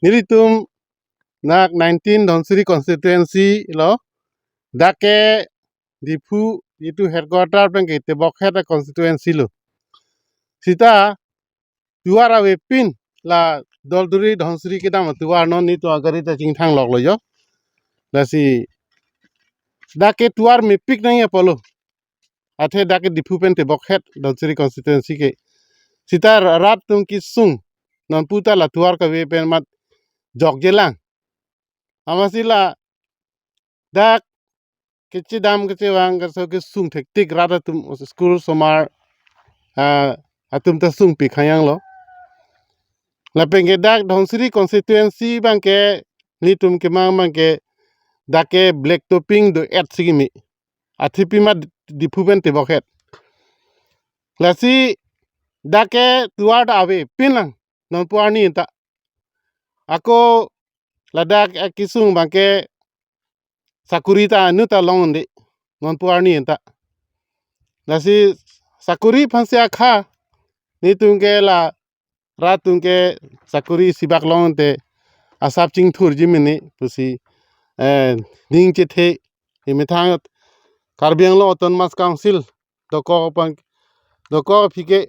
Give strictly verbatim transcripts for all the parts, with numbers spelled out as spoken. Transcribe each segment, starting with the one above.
Nelitum nak nineteen Dhansiri constituency lo, dak ke Diphu itum headquarter pen ke tebokhet a constituency lo. Sita tovar avepin la Dolduri Dhansiri kedam tovar non nelitum agari ta chingthang loklo jo. Lasi dak ke tovar mepik nangji apotlo. Athe dak ke Diphu pen tebokhet Dhansiri constituency ke. Sita rat atum kesung non puta la tovar kave pen mat jokjelang. Amatsi ladak kechedam kechevang kaso kesung thektik rat atum school osomar, ah, atum ta sungpi khang yang lo. Lapen ke dak Dhansiri constituency abang ke nelitum kemang abang ke dak ke black topping do-et si kimi. Athe pima Diphu pen tebokhet. Lasi dak ke tovar ta avepin lang non pu arni ta. Ako ladak akesung abang ke sakuri ta anu ta long-un-e non pu arni ta. Lasi sakuri aphansi akha nelitum ke la rat atum ke sakuri isi bak long te asap chingthurji mene pusi, eh, ning chethe emethang Karbi Anglong Autonomous Council dokok aphan dokok aphi ke,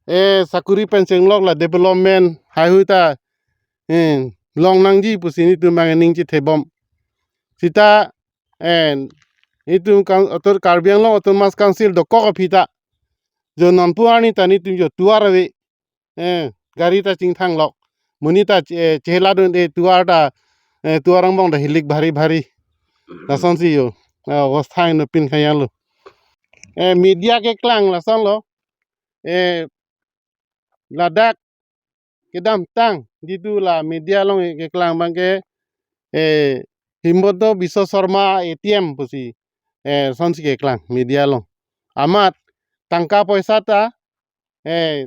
eh, sakuri pen chenglok la development haihui ta, eh, long nangji pusi nelitum abang ning chethebom. Sita, eh, nelitum kang atur Karbi Anglong Autonomous Council dokok aphi ta jo non pu arni ta nelitum jo tovar ave, eh, gari ta chingthang lok. Monit ta, eh, chehela dun, eh, tovar ta, eh, tovar angbong ta hilik bhari bhari. Lasonsi jo, eh, obostha inut pin khang yang lo. Eh, media keklang lason lo. Eh, ladak kedamtang jitu la media along keklang abang ke, eh, Himanta Biswa Sarma A T M pusi, eh, lasonsi keklang media along. Amat tangka poisa ta, eh,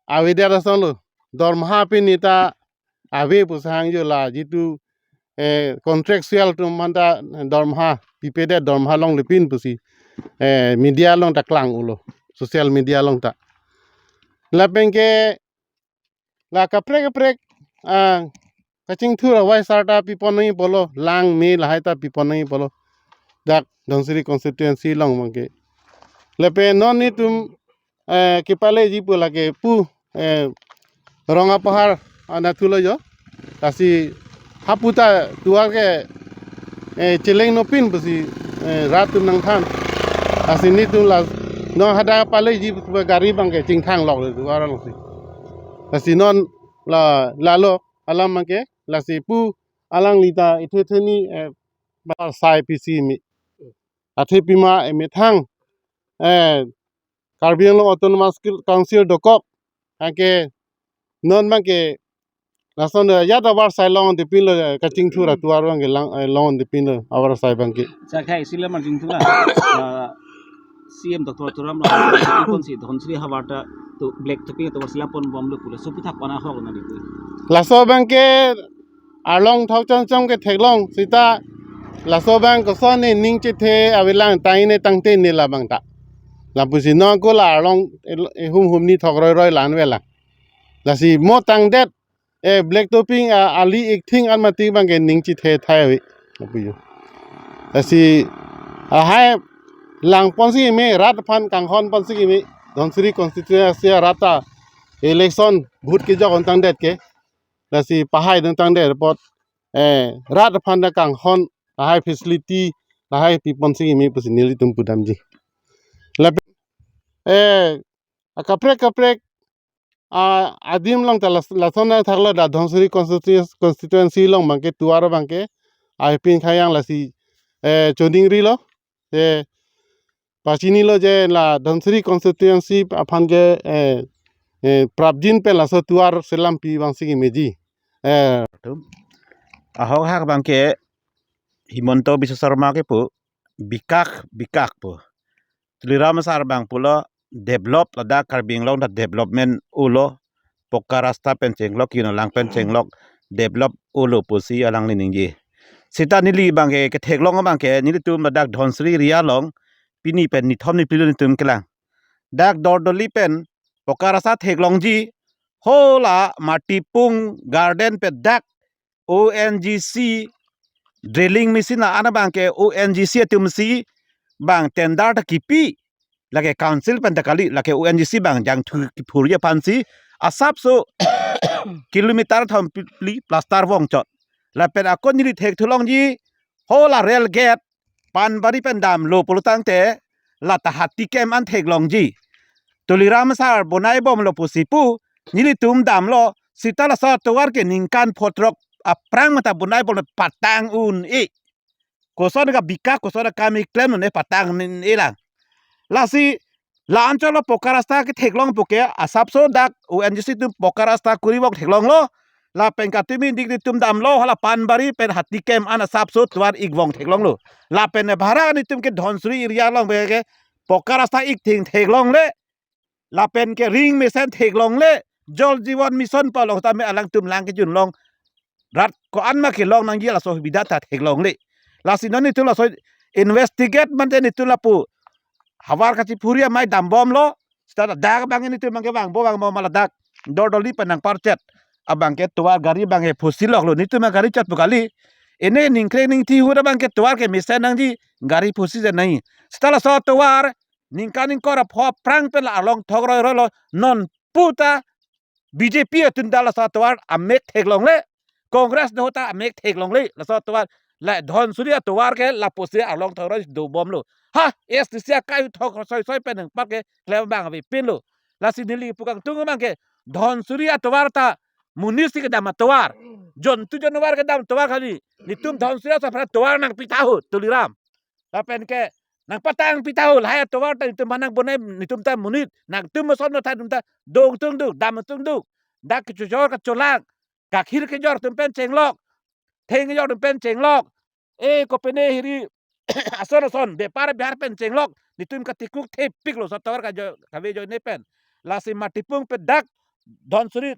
avedet ason lo. Dormaha pini ta ave pusi hang jo la jitu, eh, contractual atum aphan ta dormaha pipedet, dormaha longle pin pusi, eh, media along ta klang-ulo, social media along ta. Lapen ke la kaprek kaprek, ah, kachingthur awai sar ta pipon nangji apotlo, lang me lahai ta pipon nangji apotlo. Dak Dhansiri constituency along abang ke. Lapen non nelitum, eh, kepaleji pu lake pu, eh, Rong Apahar anatthu lo jo. Lasi hapu ta tovar ke, eh, cheleng nopin pusi, eh, rat atum nangthan. Lasi nelitum la non hadak paleji pu gari abang ke chingthang loklo tovar alongsi. Lasi non la lalo alam abang ke, lasi pu alangli ta ithe theni, eh, avarsai pisi mi. Athe pima emethang, eh, Karbi Anglong Autonomous Council dokok anke non abang ke lason ajat avarsai long-un-e pinlo, eh, kachingthur atovar abang ke lang, eh, long-un-e pinlo avarsai abang ke. Sa khai sila marjing thula. Ah, C M Doctor Tuliram Ronghang konsi Dhansiri havar ta to black topping atovar si laponbomlo pu laso aphuthak kona ahok nangji pu. Laso abang ke arlong thok chomchom ke theklong sita laso abang koson ne ning chethe avelang, tangte ne tangte ne labang ta. Lapusi non ko la arlong el-, ehum humni thok roiroi la-an avelang. Lasi mo tangdet, eh, black topping, ah, ali ikthing an mati abang ke ning chethe thai ave. Lapu jo. Lasi ahai langponsi me, rat aphan kanghonponsi me, Dhansiri constituency arat ta election vote kejok-un tangdet ke. Lasi pahai dun tangdet apot, eh, rat aphan ta kanghon, lahai facility, lahai piponsi me pusi nelitum pudamji. Lapen, eh, akaprek kaprek, ah, adim along ta las-, lason nangthaklo, dak Dhansiri constitu-, constituency along abang ke tovar abang ke avepin khang yang, lasi, eh, choningrilo, eh, pachinilo je la Dhansiri constituency aphan ke, eh, eh, prapjin pen laso tovar selam pi abang si meji. Eh, ahok hak abang ke Himanta Biswa Sarma kepu, bikak bikak pu. Tuliram sar abang pulo develop, ladak Karbi Anglong ta development ulo, poka rasta pen chenglok, kino lang pen chenglok, develop ulo pusi alangli ningje. Sita neli abang ke ketheklong abang ke nelitum ladak Dhansiri area along pini pen nithom niphli lo nelitum kelang. Dak Dolduri pen poka rasta theklongji, hala Matipung garden pen dak O N G C drilling machine la-an abang ke O N G C atumsi bang tender ta kipi, lake council pen ta kali, lake O N G C bang jangthu kiphurji aphansi asapso kilometer thom pli plaster vongchot. Lapen ako neli thekthulongji, ho la rail gate Panbari pen damlo pulotangte lata Hatikem an theklongji. Tuliram sar bonaibomlo pusi pu, nelitum damlo, seta laso atovar ke ningkan phongrok aphrang mata bonaibomlo, patang un-e. Koson ka bika, koson ka mi klem un-e, patang un-e lang. Lasi la-anchotlo poka rasta ketheklong puke, asapso dak O N G C atum poka rasta kurivong theklonglo. Lapen katumi dik nelitum damlo, hala Panbari pen Hatikem an asapso tovar ikvong theklonglo. Lapen bhara nelitum ke Dhansiri area along ke poka rasta ikthing theklongle. Lapen ke ring mesen theklongle. Jal Jeevan Mission palong tame alangtum lang kejunlong, rat ko-an ma kelong nangji laso subida ta theklongle. Lasi non nelitum laso investigate mate nelitum lapu havar kachiphuri amei dambomlo. Seta dak abang nelitum abang ke vangbo vangbo ma ladak Dordoli pen nangparchet abang ke tovar gari abang ke phusi loklo, nelitum ma gari chot pu kali. Ene ningkreng ningthi ahut abang ke tovar ke mesen nangji, gari phusi je nangji. Seta laso tovar ningkan ingkoi ra pho aphrang pen la arlong thok roiroilo, non puta B J P atum ta laso atovar amek theklongle, Congress do ta amek theklongle, laso atovar la Dhansiri atovar ke lapusi arlong thok roi dobomlo. Ha, S T C akai thok soisoi pen nangpak ke klem abang avepinlo. Lasi neli pu kangtung abang ke Dhansiri atovar ta monit si kedam atovar, jontu janwar kedam atovar kali. Nelitum Dhansiri aso aphan tovar nangpitha ho, Tuliram. Lapen ke nangpatang pitha ho, lahai atovar ta nelitum aphan nangbonai, nelitum ta monit, nangtum ason lo tha, nelitum ta dong tungduk, dam tungduk. Dak kechojor kacholang, kakhir kejor atum pen chenglok, theng kejor atum pen chenglok. E kopine hiri ason ason bepar bihar pen chenglok, nelitum katikuk thepiklo laso atovar kajo, kave ajoine pen. Lasi Matipung pen dak Dhansiri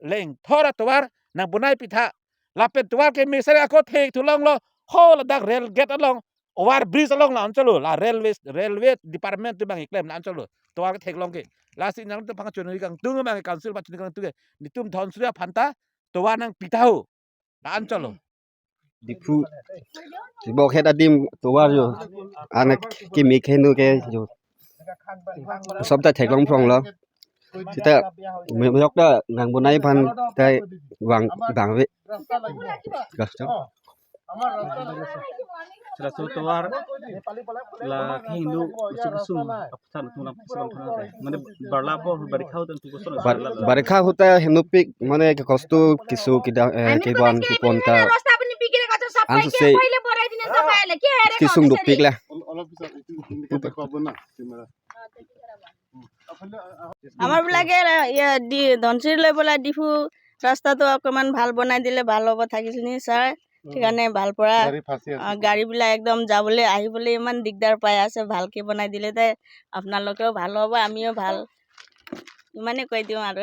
lengthor atovar nangbonai pitha. Lapen tovar ke mesen ako thekthulonglo, ho ladak rail gate along, over bridge along la-anchotlo, la railway, railway department atum abang keklem la-anchotlo tovar ketheklong ke. Lasi nangtum aphan chonri kangtung abang ke, council aphan chonri kangtung ke, nelitum Dhansiri aphan ta tovar nangpitha ho, la-anchotlo. Diphu, Dibokhet adim tovar jo, anak kimi khenu ke jo, sob ta theklong phronglo. Seta me-, meyok ta nangbonai aphan ta vang, vangve. Gas to. Seta laso tovar la kehingno, laso kesung apsan tung lam kesung thang te. Mane barla po, barikha ahut tung kesung Bar-, barla. Barikha ahut ta henopik, mane ke kosto kisu kida, eh, kevan kepon ta. Ansose kesung dopik la. আমাৰ বিলাকে, ইয়া, দি, ধনশিৰি লৈ পেলাই ডিফু ৰাস্তাটো অকণমান ভাল বনাই দিলে ভাল হ'ব থাকিছিল নি, ছাৰ? সেইকাৰণে ভাল পৰা, গাড়ী ফাঁচি আছে। আ, গাড়ীবিলাক একদম যাবলৈ আহিবলৈ ইমান দিগদাৰ পাই আছে। ভালকে বনাই দিলে তে আপোনালোকেও ভাল হ'ব, আমিও ভাল। ইমানে কৈ দিওঁ আৰু।